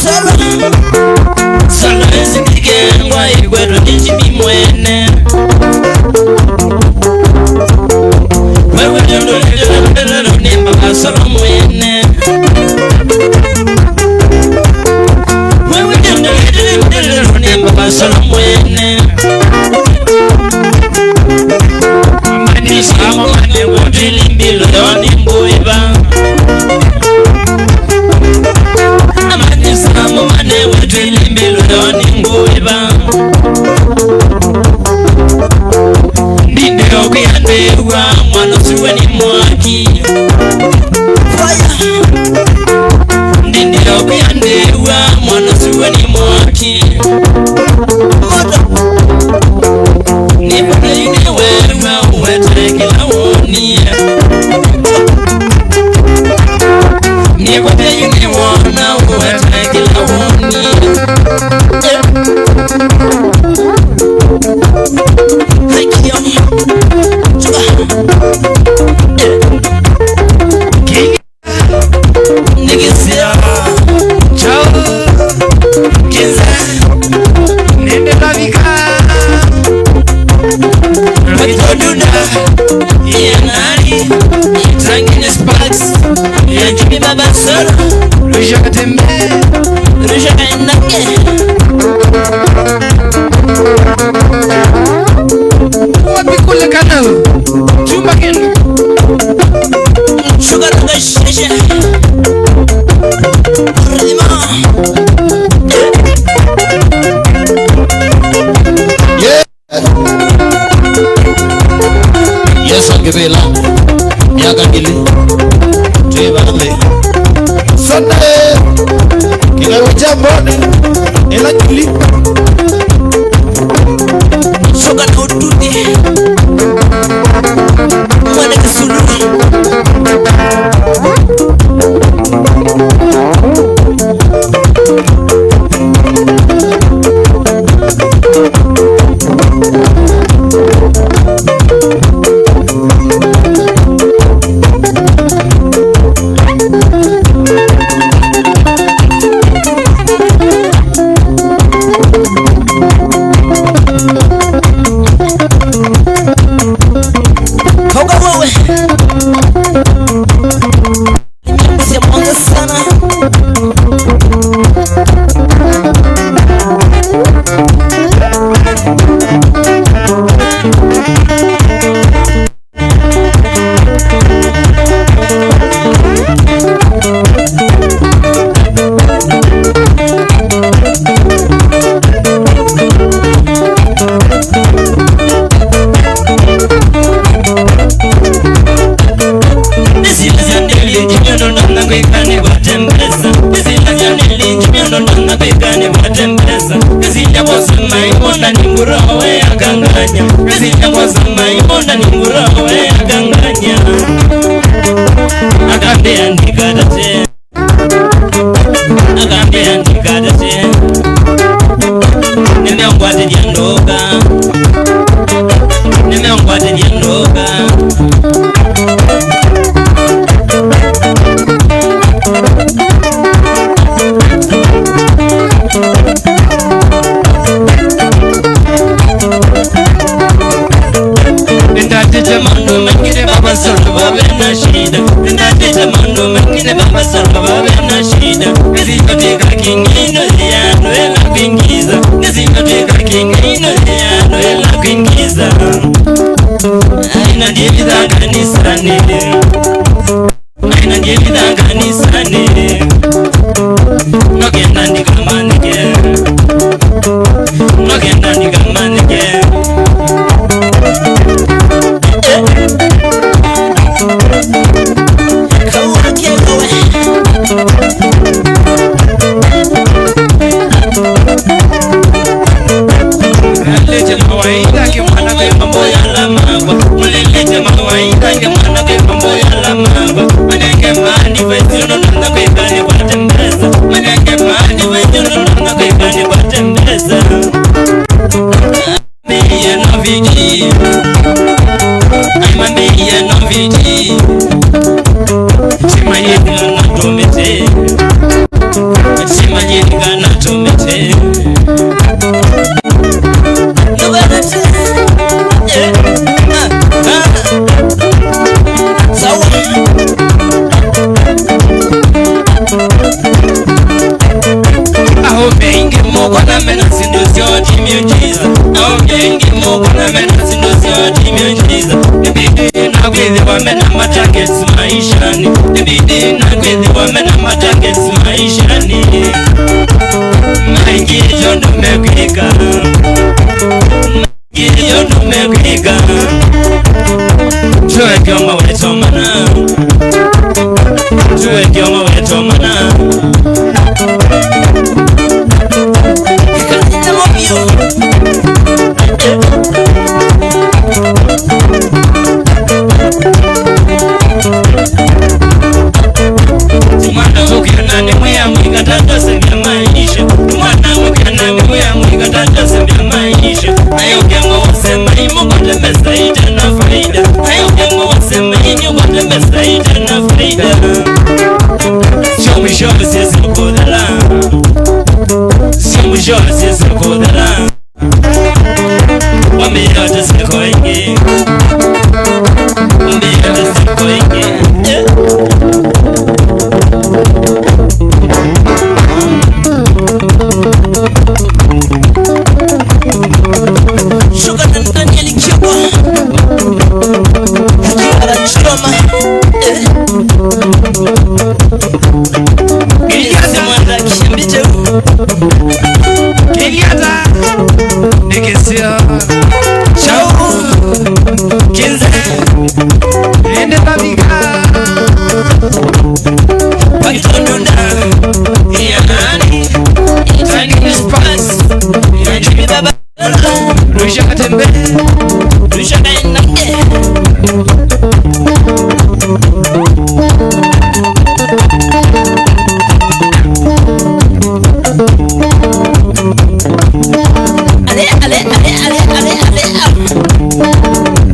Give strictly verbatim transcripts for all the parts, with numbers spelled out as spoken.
Solo. Solo ĩsindĩke ngwa ĩkwetwe nĩ Jimmy mwene. Wewe ndio ndio ndio ndio ndio ndio Solo mwene. Wewe ndio ndio ndio ndio ndio ndio Solo mwene. Amani sama mane wotili mbilo yoni mbuiba. Amani sama mane wotili mbilo yoni mbuiba. Ndinde okwia ndewa mwana suwe ni mwaki. Fire. Ndindi okwia ndewa mwana suwe ni mwaki. Moto. Nĩkwete yu nĩ wewa ũwete kĩla wonie. Nĩkwete yu nĩ wona ũwete kĩla wonie. Eh. Thank you. King. Nĩkĩsĩa. Chao. Kĩnza. Nende tavika. Makitodunda. Iye nani? Tangine Sparks. Ya Jimmy Baba Solo. Lucia Katembe. Lucia Kaendake. Wapi kule Canada? Chumba kenu. Sugar, sugar, sugar. Yeah. Yesu angĩvĩla myaka ngili twĩ vamwe. Sunday, kĩlaw'ũ kya mbone ĩla ngili. Coka na ũtuni. Mwana Kĩsũlũ. Kauka wewe. Nimepiga mwanzo sana. Nĩsilya nĩlingi myondo ndona kwĩka nĩkwate mbesa. Nĩsilya nĩlingi myondo ndona kwĩka nĩkwate mbesa. Nĩsilya kwosema ĩmona nĩ ngũrũ we akanganya. Nĩsilya kwosema ĩmona nĩ ngũrũ we akanganya. Akambĩa ndikatate. Akambĩa ndikatate. Nĩmeũngwatĩthya ndoka. Nĩmeũngwatĩthya ndoka. Nĩndatĩte maũndũ maingĩ nĩ Baba Solo vave na shida. Nĩndatĩte maũndũ maingĩ nĩ Baba Solo vave na shida. Nĩsitw'ĩka kĩngĩ ino ya andũ ĩla kwĩngĩza. Nĩsitw'ĩka kĩngĩ ino ya andũ ĩla kwĩngĩza. Aina ndivitha kanisanĩ. Aina ndivitha kanisanĩ. No kenda ndikamanyĩke. No kenda ndikamanyĩke. Mulilete mawaidha ke mwana ke mambo ya la makwa. Mulilete mawaidha ke mwana ke mambo ya Mekwĩka. Kĩyo nũmekwĩka. Tuwe kĩomo wetomana. Tuwe kĩomo wetomana. Mwana ũkĩona nĩ mwĩa mwĩka tatosembia maisha. Mwana ũkĩona nĩ mwĩa mwĩka tatosembia maisha. Ayo kemo wasema imo kwa temesa itena faida. Ayo kemo wasema imo kwa temesa itena faida. Sio mwisho sisi kudhala. Sio mwisho sisi kudhala. Wambie wataseko wengi. Wambie wataseko wengi. Yeah. Shuka na Daniel Kioko. Akiwa na Chiroma. Eh. Elias Mwanda Kiambiche. Kenyatta. Nĩ kĩsio. Chau. Kinze. Ende Babika. Pakitondonda. Ianani. Tani Spas. Ianani Baba. Rwisha katembe. Rwisha kainange. Ale, ale, ale, ale, ale, ale, ah.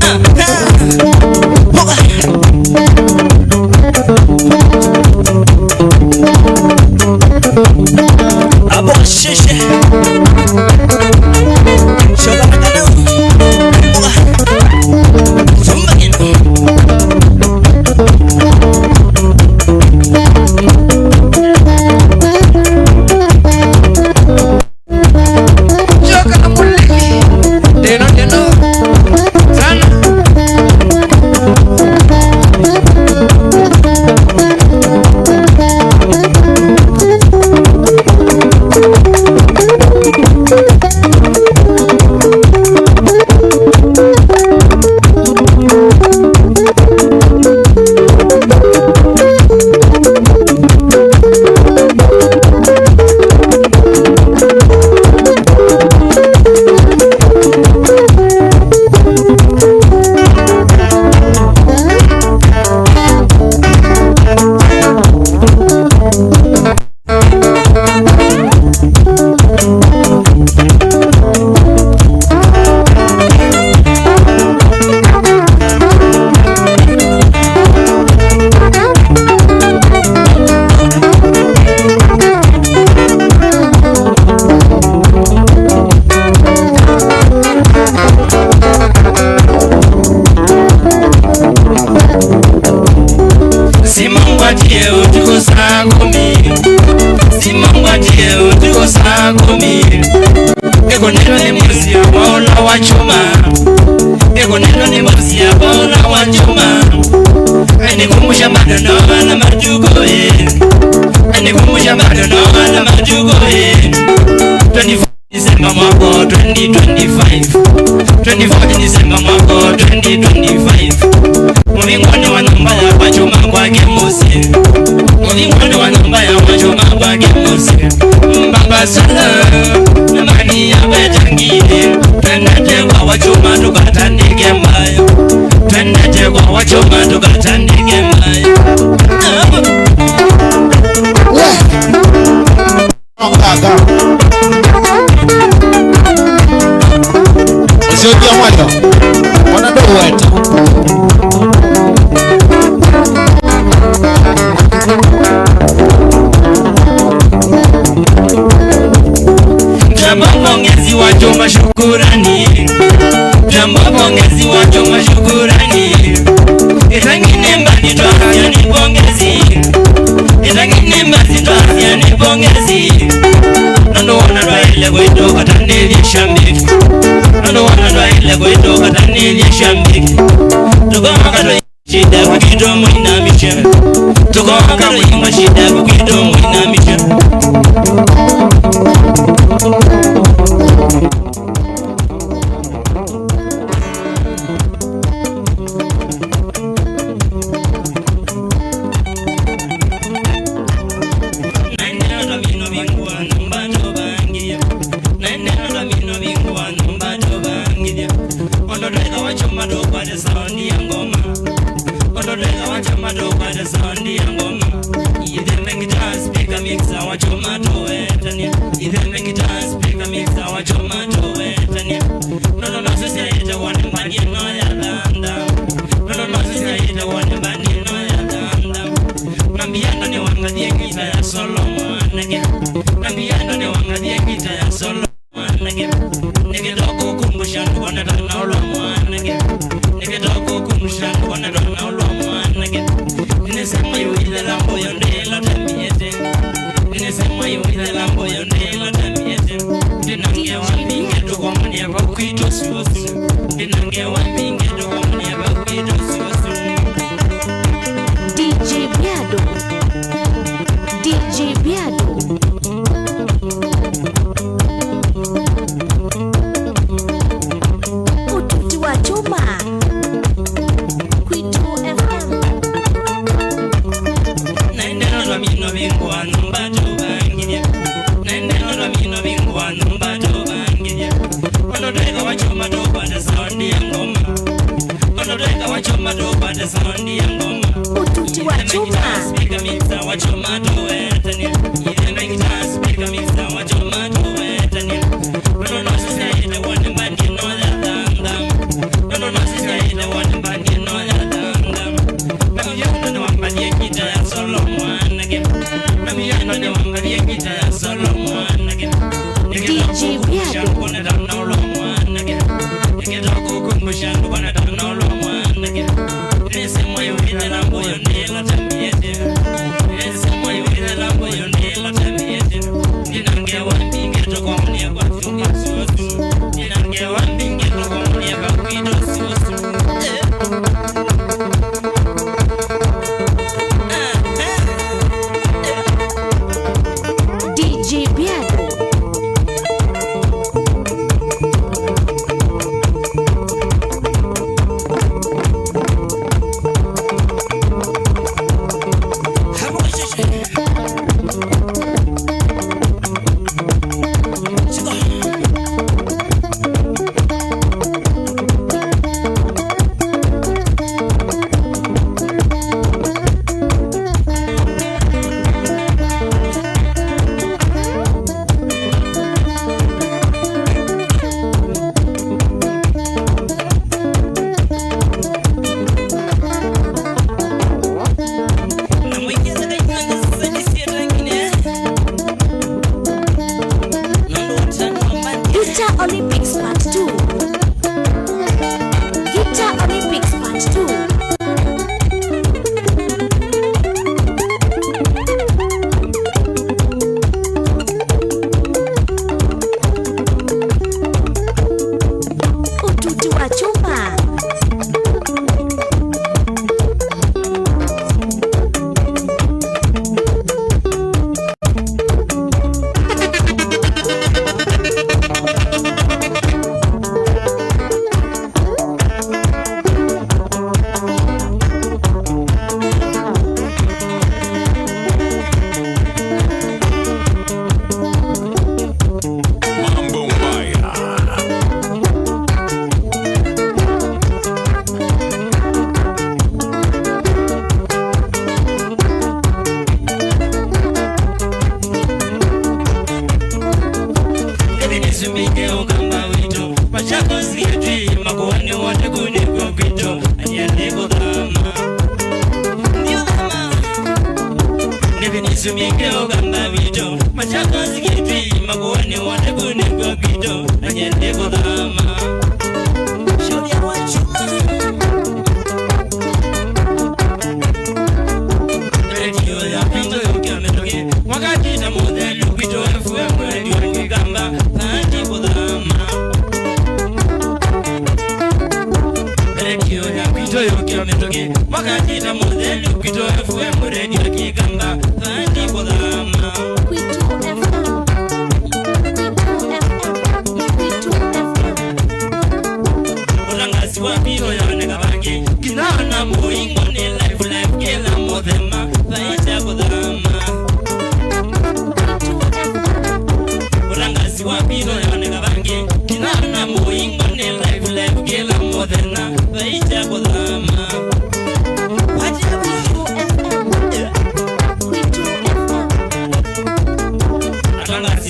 Ah, ah. Hoga. Abo sheshe. Shoga na kana. Hoga. Zumba kino. Joka na muliki. Teno, teno. Sana. Simangwatie ũtukũ saa kũmi. Simangwatie ũtukũ saa kũmi. Nĩkũnĩtwe nĩ mũsyĩ wa ũla wa kyũma. Nĩkũnĩtwe nĩ mũsyĩ wa ũla wa kyũma. Nĩkũmusha madono ala matukũ ĩ. Nĩkũmusha madono ala matukũ ĩ. Twenty-four December mwaka wa twenty twenty-five. Twenty-fourth December mwaka wa twenty twenty-five. Mũvingũanĩ wa nyũmba ya kwa kyũma kwake mũsyĩ. Mũvingũanĩ wa nyũmba ya kwa kyũma kwake mũsyĩ. Mbaba Sala, na mani ya vetangini. Twendete kwa wa kyũma tũkatandĩke mbayo. Twendete kwa wa kyũma tũkatandĩke mbayo. Mũkaka. Ũsyokia mwayo. Ona ndũweta. Jambo pongezi wa chuma shukurani. Jambo pongezi wa chuma shukurani. Itangine mbali twafia ni pongezi. Itangine mbali twafia ni pongezi. Nando wana twaile kwito katanĩthya shambiki. Nando wana twaile kwito katanĩthya shambiki. Tukoka twa shida kwito mwinamisha. Tukoka twa shida kwito mwinamisha. Choma tũkwate sound ya ngoma. Ithembe guitar, speaker, mixer, wa choma tũwetanie. Ithembe guitar, speaker, mixer, wa choma tũwetanie. Nono nosu syaĩte wone mbandi ĩno ya thantha. Nono nosu syaĩte wone mbandi ĩno ya thantha. Nambiano nĩ wangathie ngita ya solo mwanake. Nambiano nĩ wangathie ngita ya solo mwanake. Nĩkĩtoko kumbusha ndũkona tana ũlwa mwanake. Nĩkĩtoko kumbusha ndũkona tana ũlwa mwanake. Nĩnĩsema yu ithela mboyo ndĩla tamiete. Nĩnĩsema yu ithela mboyo ndĩla tamiete. Ndinangewa mbinge tũkomania vau kwitũ susu. Ndinangewa mbinge tũkomania vau kwitũ susu. D J Biado. D J Biado. Ũtuti wa kyuma. Kwitũ F M. Naendelea na mino vingu wa nyumba tubangithia. Naendelea na mino vingu wa nyumba tubangithia. Watoto eka wa chuma tupate saundi ya ngoma. Watoto eka wa chuma tupate saundi ya ngoma. Ũtuti wa kyuma. Speaker mixer wa chuma tuwetanie. Ithembe guitar, speaker mixer wa chuma tuwetanie. Nono nosu syaĩte wone mbandi ĩno ya thantha. Nono nosu syaĩte wone mbandi ĩno ya thantha. Nambiano nĩ wangathie ngita ya solo mwanake. Nambiano nĩ wangathie ngita ya solo mwanake. D J Biado. Nĩkĩtoko kumbusha ndũkona tana ũlwa mwanake. Nĩkĩtoko kumbusha ndũkona tana ũlwa mwanake. Nĩnĩsema yu ithela mboyo ndĩla tamiete. Nĩnĩsema yu ithela mboyo ndĩla tamiete. Ndinangewa mbinge tũkomania kwa chuma susu. Ndinangewa mbinge tũkomania kwa kwitũ susu. Eh. D J Biado. Guitar Olympics Part two. Guitar Olympics Part two. Ũtuti wa kyuma. Mambo Mbaya. Ndevi nĩsumĩke ũkamba witũ, Machakos yetu, makoani wote kũnĩkw'a kwitũ, na nyie ndĩkũthama. Nĩũthama. Ndevi nĩsumĩke ũkamba witũ, Machakos yetu, makoani wote kũnĩkw'a kwitũ, na nyie ndĩkũthama. Shauri ya wachuma. Redio ya kwitũ yũkĩa mĩtũkĩ, mwakati na mũthelu kwitũ F M redio Kĩkamba, thati kũthama. Redio ya kwitũ yũkĩa mĩtũkĩ, mwakati na mũthelu kwitũ F M redio Kĩkamba, thati kũthama. Kwitũ F M.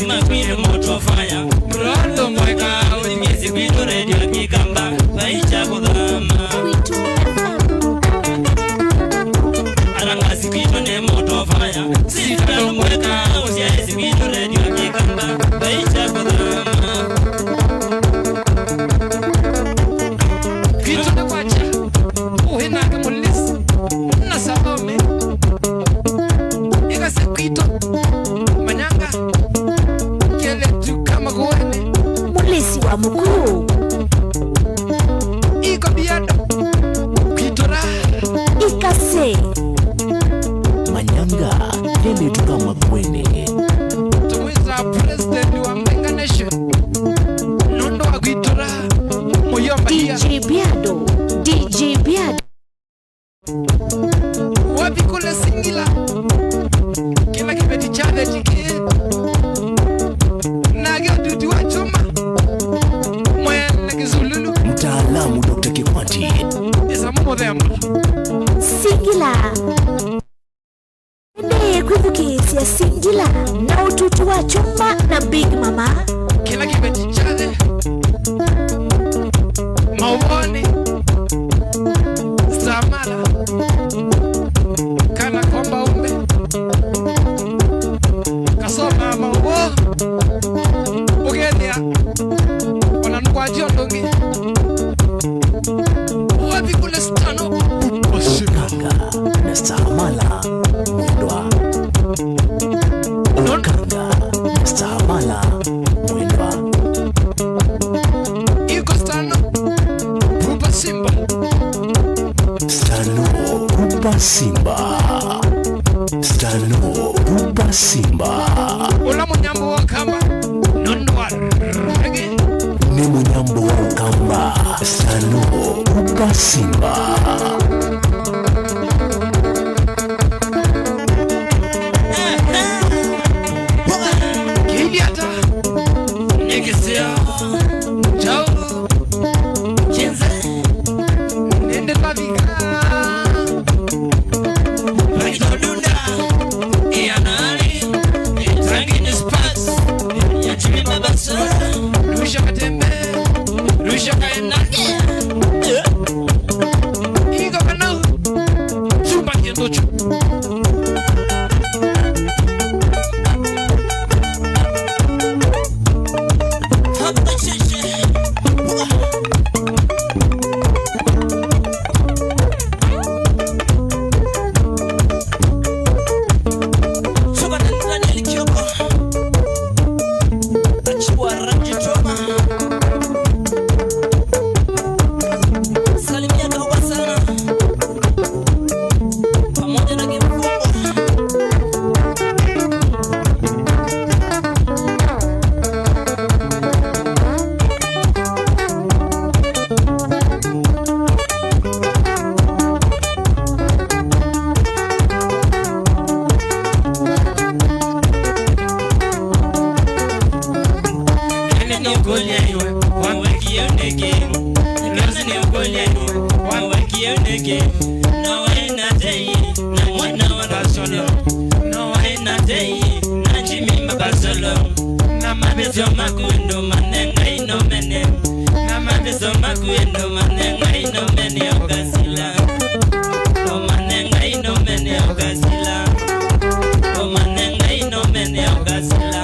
Makwĩle moto fire. Rondo mweka, ũthikĩsĩ kwitũ redio Kĩkamba, vaicha kũthama. Kwitũ F M. Arangasi kwitũ nĩ moto fire. Sitano mweka, ũsyaĩsĩ kwitũ redio Kĩkamba, vaicha kũthama. Kwitũ nĩ kwakya, ũĩ nake Mũlisi na Salome. Ĩkasya kwitũ, Manyanga, kelĩtu ka Makueni. Mũlisi wa Mũkuu. Iko biando, kwitũ ra. Ikasĩ. Manyanga, kelĩtu ka Makueni. Tũmwĩsa president wa Mbenga Nation. Nũndũ wa kwitũ ra, mũyomba D J Biado, D J Biado. Wapi kule Singila? Kĩla kĩveti kya theti kĩ. Nake ũtuti wa kyuma. Mwene Kĩsululu. Mtaalamu Doctor Kikwati. Isamu mũthemba. Singila. Endeee kwĩthukĩĩsya Singila na ũtuti wa kyuma na Big Mama. Kĩla kĩveti kya thĩ. Maũvoonĩ. Stamala. Kana komba umbe. Kasoma maũvoo. Ũkethĩa. Ona nũkwatya ũndũ ũngĩ. Wapi kule Stano? Ũshikanga na Stamala mwendwa. Ũkanga na Stamala mwendwa. Iko Stano. Rupa Simba. Stano Rupa Simba. Stano Rupa Simba. Ũla mũnyambo wa Kamba. Nũndũ wa reggae. Nĩ mũnyambo wa Ũkamba. Stano Rupa Simba. Kĩilyata. Nĩ kĩseo. Kyaũ. Kyenze. Nende twavika. Vakitodunda. Ianali. Itangini spas. Yachimimba basura. Rusha katembe. Rusha kaenake. Iko kanau. Chumba kiendocho. Salimia Kawa sana. Pamoja na Kimfungo. Nĩngũkũlya iwe, wawekie nĩkĩ? Nĩngũkũlya iwe, wawekie nĩkĩ? No waĩ na tei, na mwana wa Kasolo. No waĩ na tei, na Jimmy Mabasolo. Na mavĩsyo maku ĩndũ manengai no mene. Na mavĩsyo maku ĩndũ manengai no mene ũkasila. No manengai no mene ũkasila. No manengai no mene ũkasila.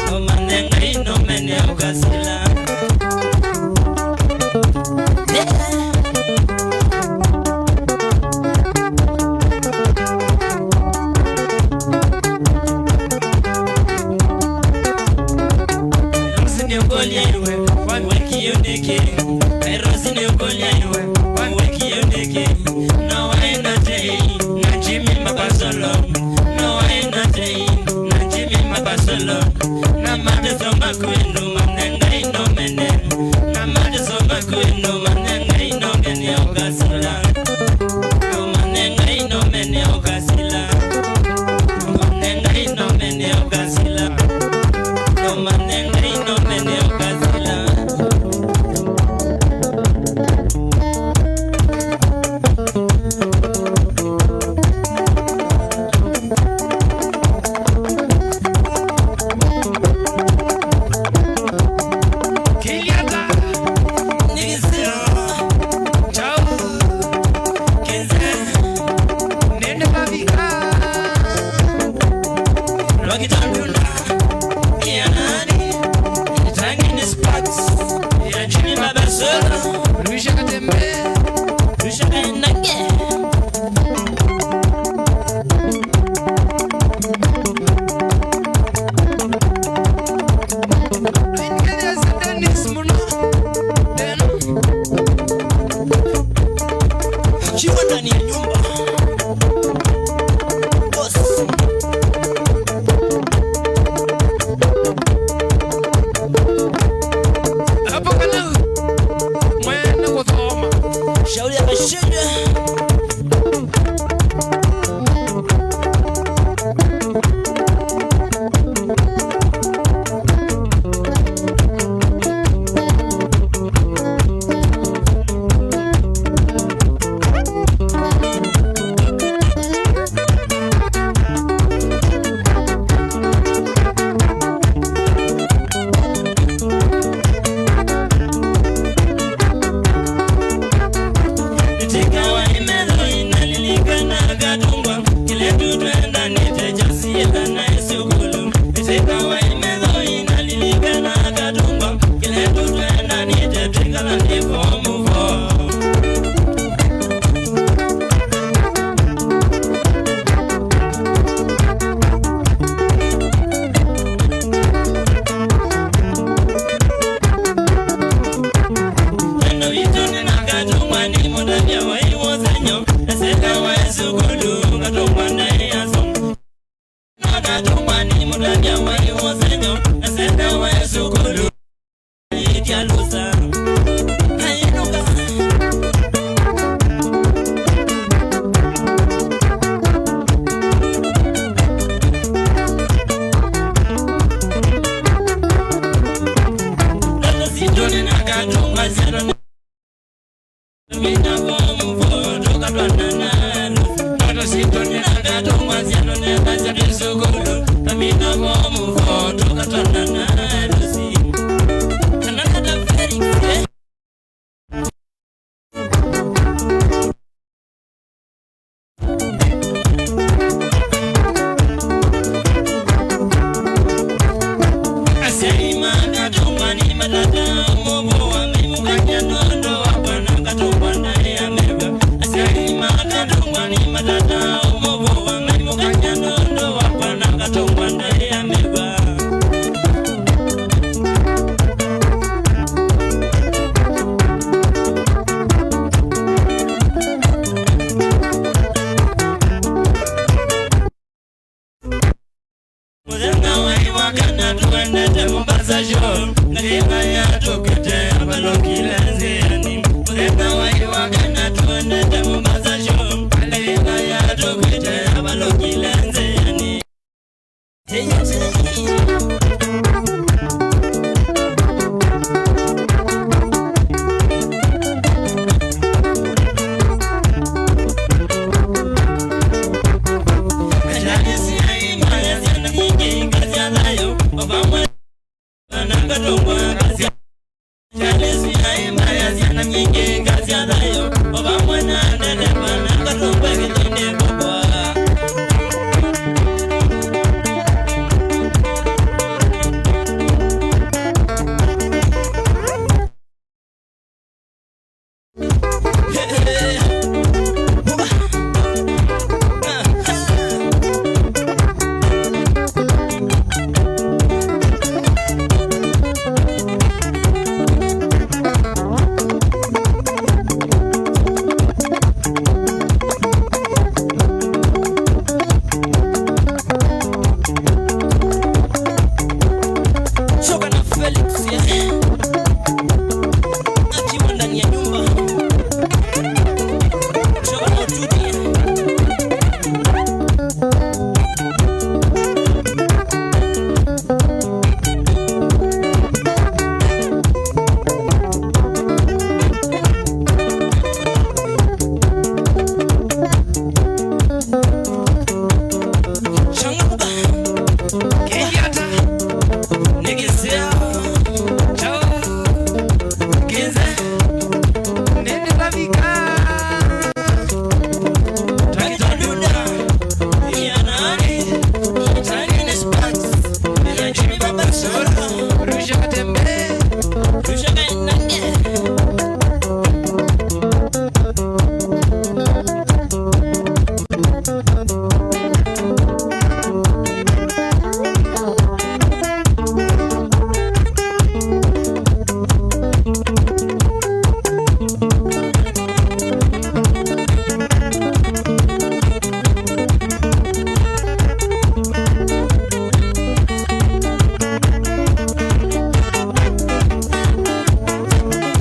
No manengai no mene ũkasila. Rosi nĩngũlya iwe, wawekie nĩkĩ? Rosi nĩngũlya iwe, wawekie nĩkĩ? No waĩ na tei, na Jimmy Mabasolo. No waĩ na tei, na Jimmy Mabasolo. Na mateso maku ĩndũ manengai no mene. Na mateso maku ĩndũ manengai no mene ũkasila. No manengai no mene ũkasila. No manengai no mene ũkasila. No manengai no mene ũkasila. Mũthenya wa ĩwa kana tũendete Mombasa show, na ĩla yatũkĩte avalũkile nzĩanĩ. Mũthenya wa ĩwa kana tũendete Mombasa show, na ĩla yatũkĩte avalũkile nzĩanĩ. Choka na Felix, yeah. Akiwa ndani ya nyumba. Choka na Utudi, yeah. Changamuka. Kenyatta. Nĩkĩseo. Chao. Kinze. Nene Lavika. Takitaduna. Ianani. Chinese Sparks. Ila Jimmy Baba Solo. Rusha Katembe. Rusha Kainange.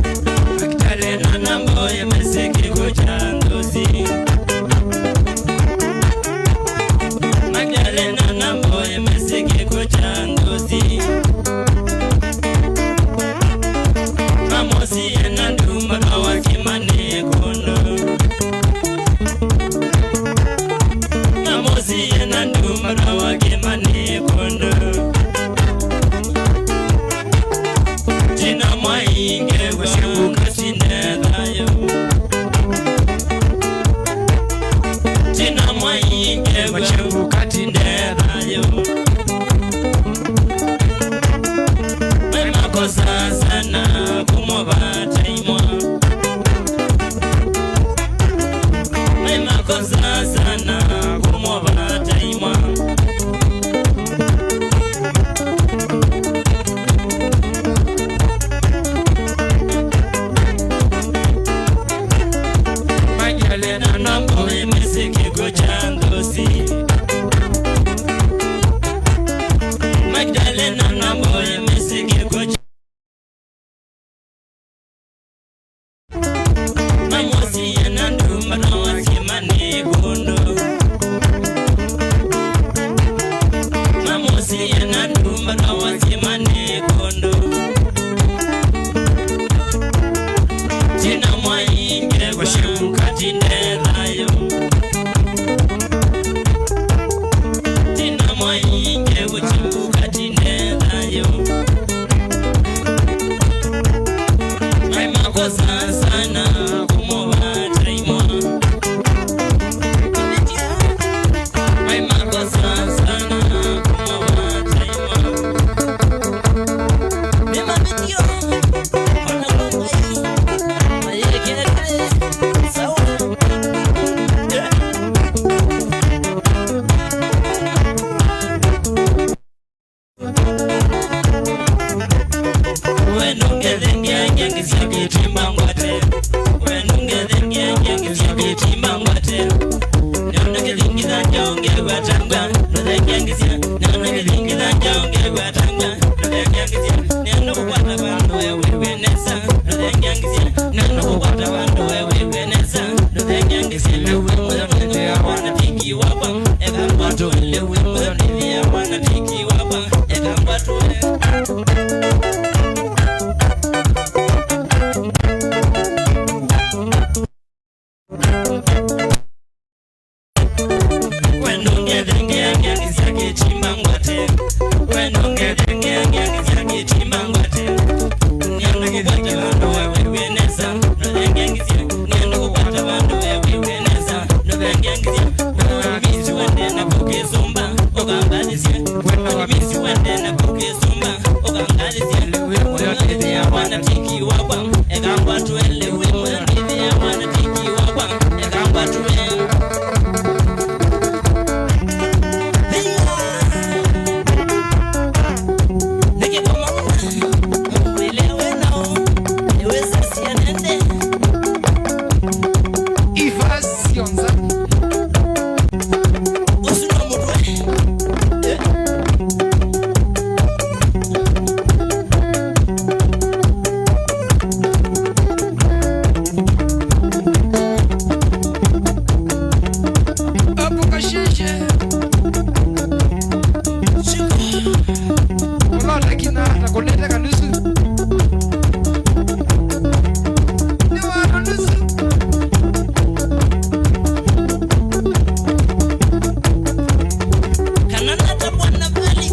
Magdalena na Mboye mesi kĩkw'ũ kya nthũsi. Magdalena na Mboye mesi kĩkw'ũ kya nthũsi. Mamosie na ndumba twawa kĩmanĩ kũndũ. Mamosie na ndumba twawa kĩmanĩ kũndũ. Tina mwainge wa katinde thayũ. Tina mwainge wa katinde thayũ. Nĩ makosa sana kũmũvata imwa. Nĩ makosa sana kũmũvata imwa. Magdalena na Mboye mesi kĩkw'ũ kya nthũsi. Magdalena na Mboye mesi kĩkw'ũ kya Mamosie na ndumba twawa kĩmanĩ kũndũ. Mamosie na ndumba twawa kĩmanĩ kũndũ. Tina mwainge wa katinde thayũ. Tina mwainge wa katinde thayũ. We ndũngethengeange ngisya kĩtimba ngwate. We ndũngethengeange ngisya kĩtimba ngwate. Nĩona kĩthingithangya ũngĩwatangwa, ndũthengeangisya. Nĩona kĩthingithangya ũngĩwatangwa, ndũthengeangisya. Nĩona kũkwata vandũ we wĩw'e nesa, ndũthengeangisya. Nĩona kũkwata vandũ we wĩw'e nesa, ndũthengeangisya. Lĩu wĩ mũyo nĩthĩa mwana tiki wakwa, eka ngwatwe. Lĩu wĩ mũyo nĩthĩa mwana tiki wakwa, eka ngwatwe. We ndũngethengeange ngisya kĩtimba ngwate. We ndũngethengeange ngisya kĩtimba ngwate. Nĩenda kũkwata vandũ we wĩw'e nesa, ndũthengeangisye. Nĩenda kũkwata vandũ we wĩw'e nesa, ndũthengeangisye. Mĩmisi wende na kũkĩsũmba, ũkangathĩsye. Mĩmisi wende na kũkĩsũmba, ũkangathĩsye. Lĩu wĩ mũyo nĩthĩa mwana tiki wakwa, eka ngwatwe. Lĩu wĩ mũyo nĩthĩa mwana tiki wakwa, eka ngwatwe. Nĩkĩ kũmũna? Ũelewe nao, nĩwĩsasya nende. Iva syonza. Ũsu no mũtwe. Hapo kasheshe. Ũlota kina na kũnete kanusu. Nĩ wa nusu. Kana nata bwana Felix.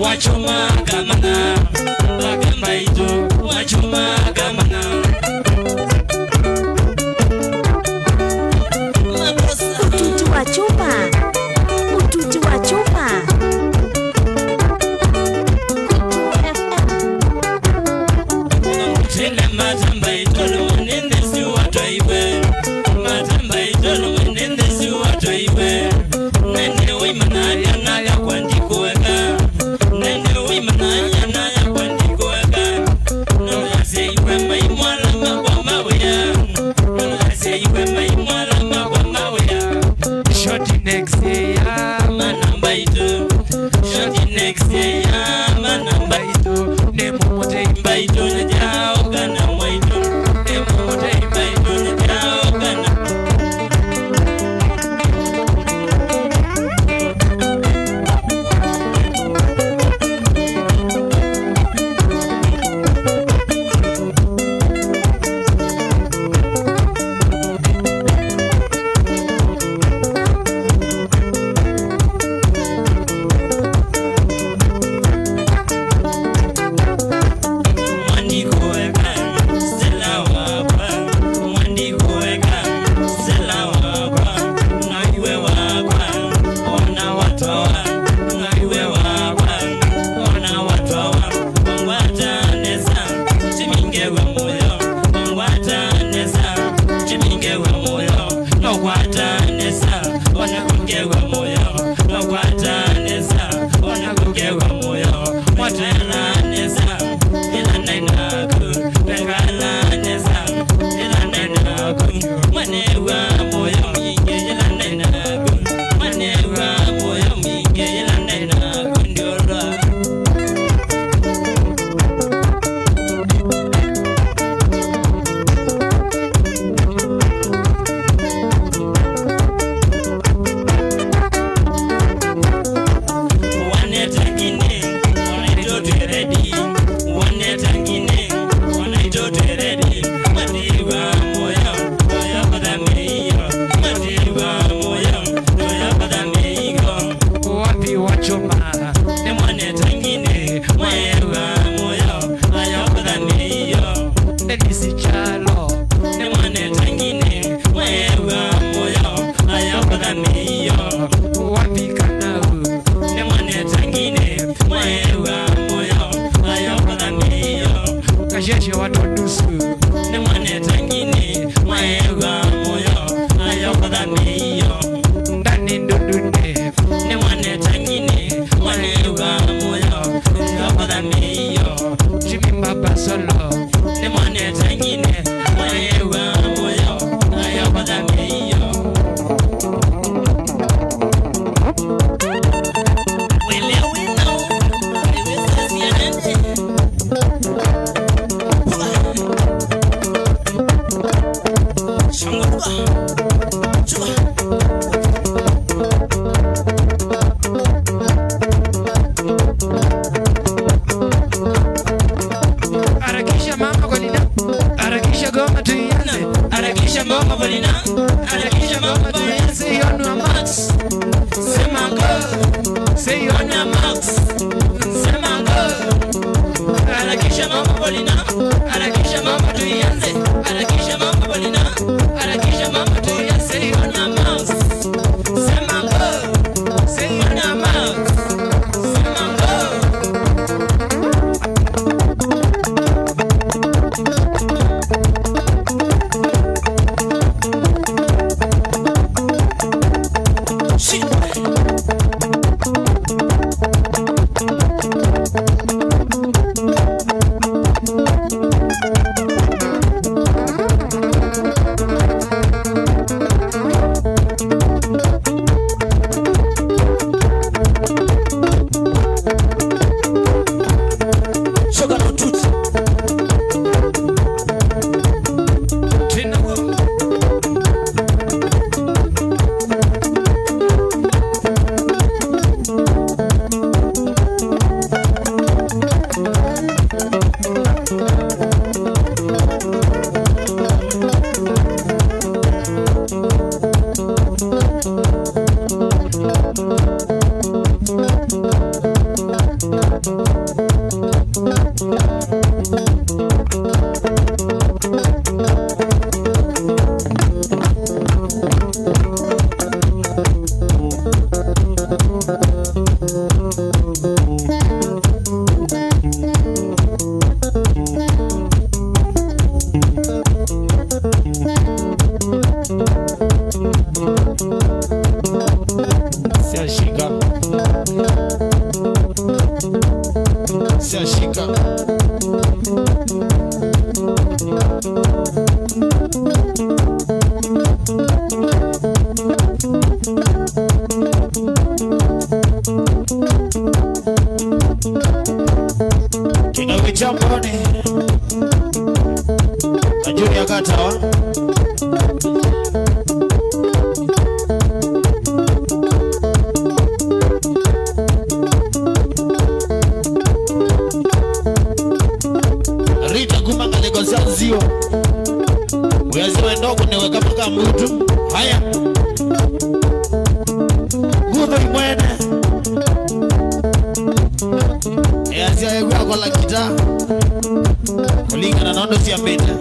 Wachuma kamana, bakamba itu, wachuma kamana. Ututi wa chuma. Ututi wa chuma. Kwetu F M. Tena matamba itolo mwanende si watwaiwe. Matamba itolo mwanende si watwaiwe. Nende wimana ya naya kwandikwa. Nende wimana ya Matonusu. Nĩ mwanetangini, mwaewa mũyo, ayokotha mĩio. Ndani ndundune. Nĩ mwanetangini, mwaewa mũyo, ayokotha mĩio. Jimmy Baba Solo. Nĩ mwanetangini, mwaewa mũyo, ayokotha mĩio. Wĩlea wĩna, wĩwĩsasya nene. Harakisha mama Kolina, harakisha ngoma tuianze. Harakisha mama Kolina, harakisha mama Kolina. Say on your marks. Sema go. Say on your marks. Sema go. Harakisha mama Kolina, harakisha mama tuianze. Harakisha mama Kolina, harakisha mama tuianze. Say on your marks. Sema go. Say on your marks. Sema go. Shoka na ututi. Tena. Siashika. Siashika. Kĩng'aũ kya Mboni na Junior Katawa. Rita kuma ngalĩko sya nzio. Wĩasya wenda ũkũnĩwe kama kambutu. Haya. Ngutho imwene. Easya ew'a akola kita. Kũlingana na ũndũ syambĩte.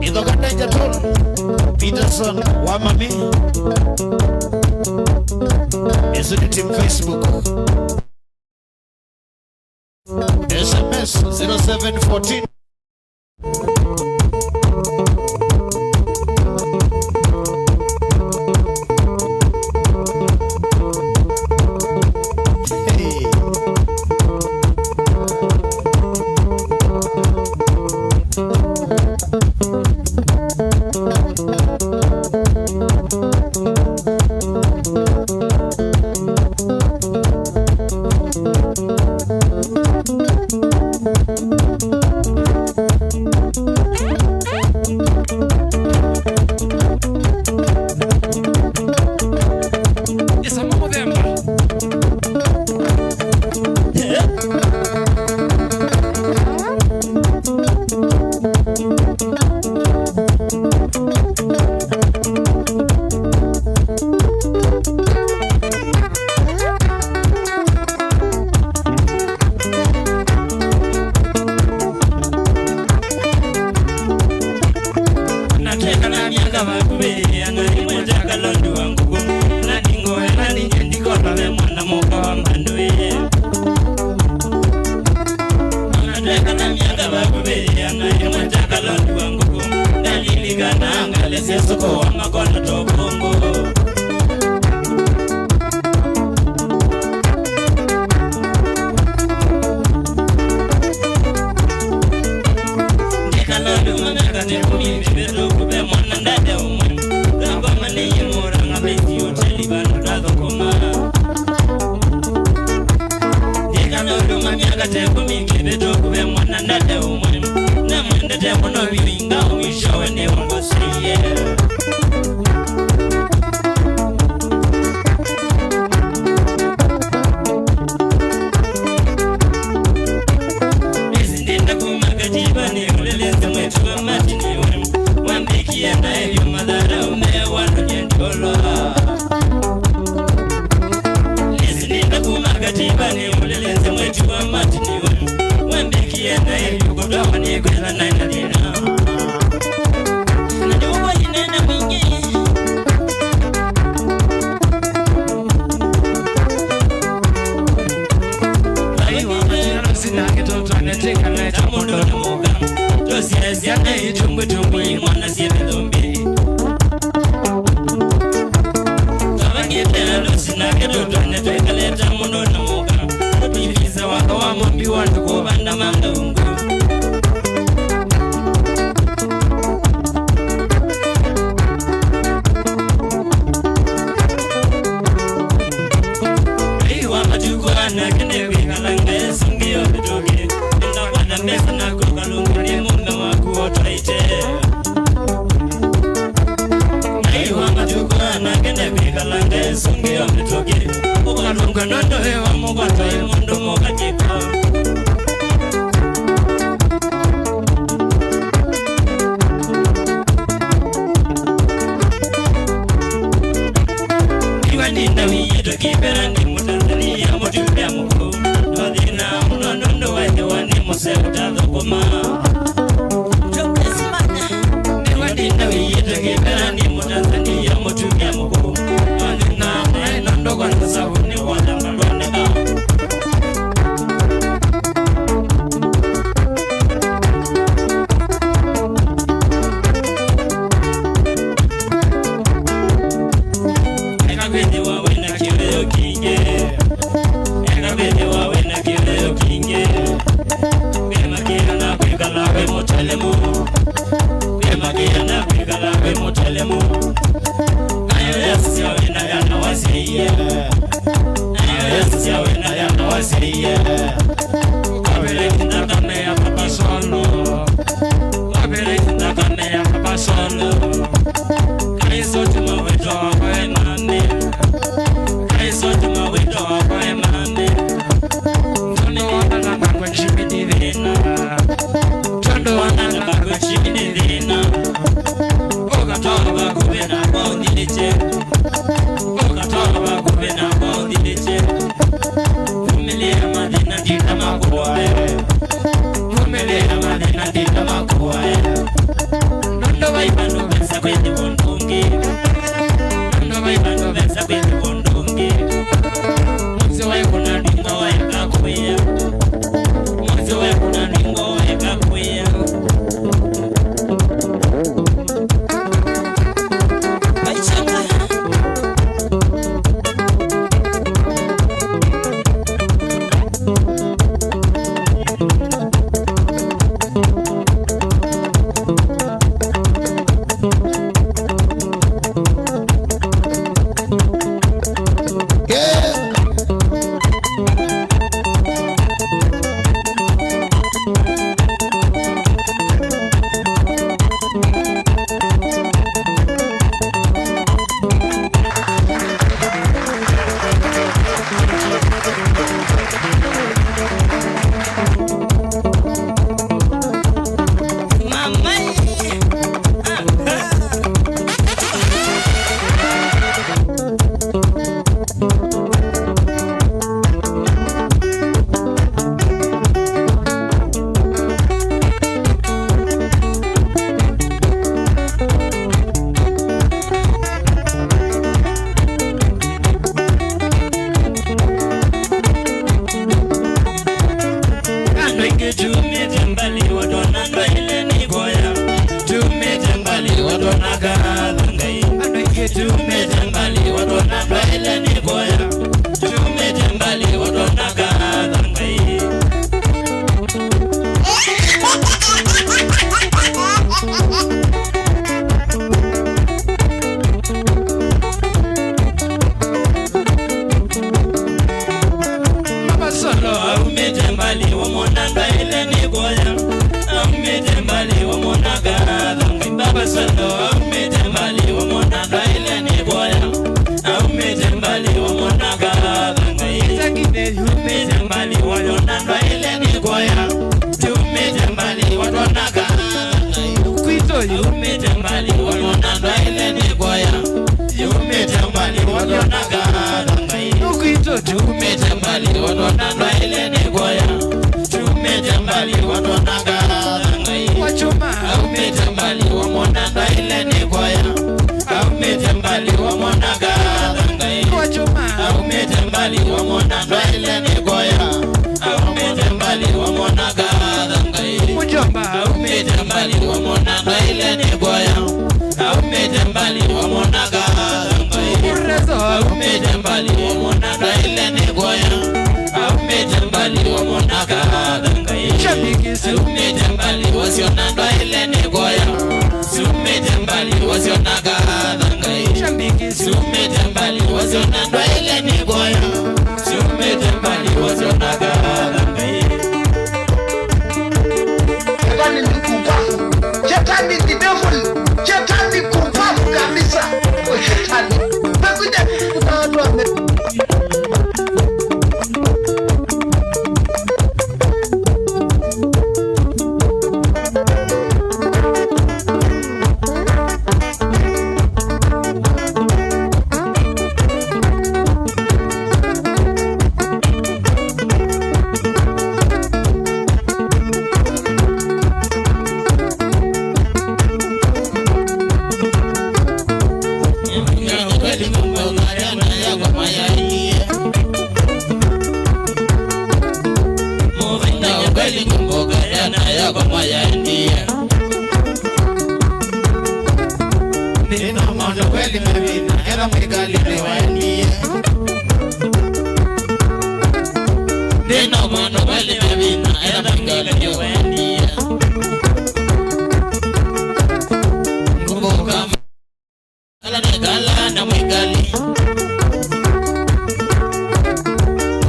Ithoka Danger Tool, Peterson wa Mami. Ĩsu nĩ team Facebook. S M S zero seven fourteen. Hey. Vakuvĩ ya Ngai mwete kalondu wa ngũkũ, na ndingoela ninye ndikona ve mwana mũka wa mbandũ ĩĩ. Ona twekana myaka vakuvĩ ya Ngai mwete kalondu wa ngũkũ, ndalilikana ngalesya soko wa makono tobongo. Ndikana nduma myaka nĩ kũmi mĩvĩtũku ve mwana ndate ũmwe. Twakomanĩie Mũrang'a Place Hotel vandũ twathũkũma. Ndikana nduma myaka te kũmi mĩvĩtũku ve mwana ndate ũmwe. Namwendete mũno vyũ ingawa mwishowe nĩwangoseiye. Nĩsindĩte kuma kativanĩ ũlelesya mwĩtu wa Martin we. Wambĩkie naĩ vyũ matharau me wanonya ndioloa. Nĩsindĩte kuma kativanĩ ũlelesya mwĩtu wa Martin we. Wambĩkie naĩ vyũ kũtwawa nĩ kwĩtha naĩ na thĩna. Na nĩw'o wainena mwingĩ. Vai wa matino sinake tũtwanetĩkana ta mũndũ na mũka. Tũsiae syana itumbwitumbwi mwana syĩ mĩthũmbĩ. Twavangĩte andũ sinake tũtwane twĩkale ta mũndũ na mũka. Tũtivisa waka wa mũmbi wa ndũkũ vanda manga ungu. Vai wa matukũ anake nĩwĩkalanga esũngĩo mĩtũkĩ. Nĩnakwata mbesa naku kalungu nĩ mũme waku ũtwaĩte. Vai wa matukũ anake nĩwĩkalanga esũngĩo mĩtũkĩ. Ũkalunga nũndũ wĩ wa mũkwatwa ĩ mũndũ mũka kĩko. Iwe ndinda wiyĩtwe kĩvera nĩ Mũtanzania mũtumĩa mũkũũ. Twathĩna mũno nũndũ wethĩwa nĩ mũseo ũtathũkũma. Iwe ndinda wiyĩtwe kĩvera nĩ Mũtanzania mũtumĩa mũkũũ. Twathĩna naĩ nũndũ kwanza savunĩ wa ndama ndwoneka. Eka kwĩthĩwa wĩna kĩwĩo kingĩ. Eka kwĩthĩwa wĩna kĩwĩo kingĩ. Wĩmakĩe na kwĩkala wĩ mũtelemu. Wĩmakĩe na kwĩkala wĩ mũtelemu. Nayo Yesu sya wĩna yana wasyaie. Nayo Yesu sya wĩna yana wasyaie. Operate nthakame ya Papa Solo. Operate nthakame ya Papa Solo. Kaiso tuma wĩto wakwa e mame. Kaiso tuma wĩto wakwa e mame. Tondũ wananga makwa chimini thĩna. Tondũ wananga makwa chimini thĩna. Ũkatwaa vakuvĩ nakwa ũthilĩkye. Ũkatwaa vakuvĩ nakwa ũthilĩkye. Vumilia mathĩna ndinda makũae. Vumilia mathĩna ndinda makũae. Nũndũ vai vandũ vesa kwĩthĩwa ũndũ ũngĩ. Nũndũ vai vandũ vesa kwĩthĩwa ũndũ ũngĩ. Mũsyo waĩ kũna ndingo waĩ kakwĩa. Mũsyo waĩ kũna ndingo waĩ kakwĩa. Katha Ngai. Andũ aingĩ tumĩte mbalĩ, watwona ndwaĩle nĩ kũya. Tumĩte mbalĩ, watwona katha Ngai. Baba Solo aumĩte mbalĩ, wamwona ndwaĩle nĩ kũya. Aumĩte mbalĩ, wamwona katha Ngai. Baba Solo aumĩte mbalĩ, wamwona ndwaĩle nĩ kũya. Aumĩte mbalĩ, wamwona katha Ngai. Aumĩte mbalĩ, wamwona ndwaĩle nĩ kũya. Tumĩte mbalĩ, watwona katha Ngai. Kwitũ yu. Aumĩte mbalĩ, wamwona ndwaĩle nĩ kũya. Yumĩte mbalĩ, watwona katha Ngai. Kwitũ tumĩte mbalĩ, watwona ndwaĩle nĩ kũya. Tumĩte mbalĩ, watwona katha Ngai. Wachuma. Aumĩte mbalĩ, wamwona ndwaĩle nĩ kũya. Aumĩte mbalĩ, wamwona katha Ngai. Wachuma. Aumĩte mbalĩ, wamwona ndwaĩle nĩ kũya. Aumĩte mbalĩ, wamwona katha Ngai. Mũjomba. Aumĩte mbalĩ, wamwona ndwaĩle nĩ kũya. Aumĩte mbalĩ, wamwona katha Ngai. Urezo. Aumĩte mbalĩ, wamwona ndwaĩle nĩ kũya. Aumĩte mbalĩ, wamwona katha Ngai. Shabiki. Aumĩte mbalĩ, wasiona ndwaĩle nĩ kũya. Siumĩte mbalĩ, wasiona katha Ngai. Shabiki. Siumĩte mbalĩ, wasiona ndwaĩle nĩ kũya. Siumĩte mbalĩ, wasiona katha Ngai. Shetani ni kumbavu. Shetani ni devil. Shetani kumbavu kabisa. Kwa shetani. Pekuja na watu wame- Mũvĩnda ũkweli kumbuka yana yako mwayaendie. Nĩna maũndũ kweli mevina, etha mwĩkali nĩwaendie. Nĩna maũndũ kweli mevina, etha mwĩkali nĩwaendie. Ngũkũka ala nekala na mwĩkali.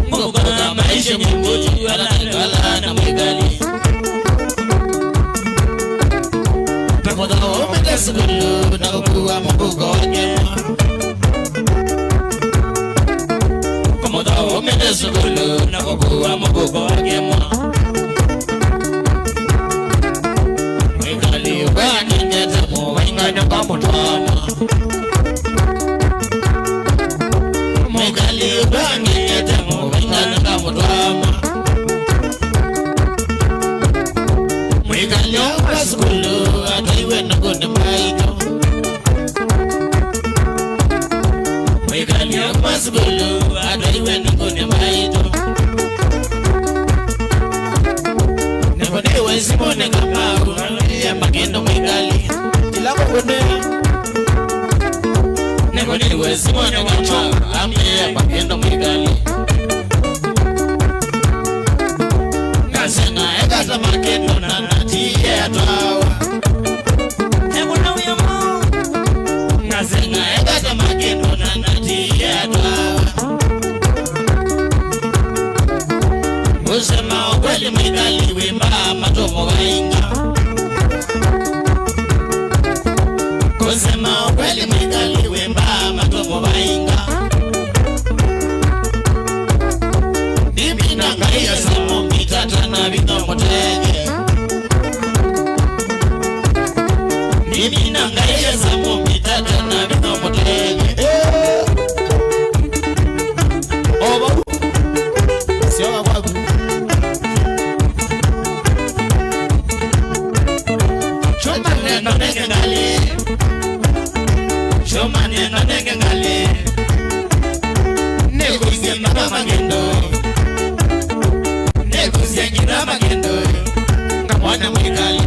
Ngũkũka maisha mĩngũtu ala nekala na mwĩkali. Pamotha ũmĩte sukulu na ũkua mũkũko wa kĩmwa. Pamotha ũmĩte sukulu na ũkua mũkũko wa kĩmwa. Mwĩkali ũkwang'eng'ete mũvaingany'a kwa mũtwama. Mwĩkali ũkwang'eng'ete mũvaingany'a kwa mũtwama. Mwĩkali wa sukulu ataiwe na kũnĩ maitũ. Mwĩkali wa sukulu ataiwe na kũnĩ maitũ. Nĩvo nĩwe Simone Kamau, amĩe makendo mwĩkali. Kĩla kũkũne. Nĩvo nĩwe Simone Kamau, amĩe makendo mwĩkali. Ngaseng'a ekata makendo na natiye atwawa. Ekũna wĩa mwaũ. Ngaseng'a ekata makendo na natiye atwawa. Kusema ukweli, mwĩkali wĩmbaa matomo vainga. Kusema ukweli, mwĩkali wĩmbaa matomo vainga. Mimi na Ngai ya samu mitata na vino mutege. Mimi na Ngai ya samu mitata na vino mutege. Eh. Oba. Sioka kwaku. Chuma neno nenge ngali. Chuma neno nenge ngali. Nikuzie ngina magendo. Nikuzie ngina magendo. Ngamwona mwĩkali.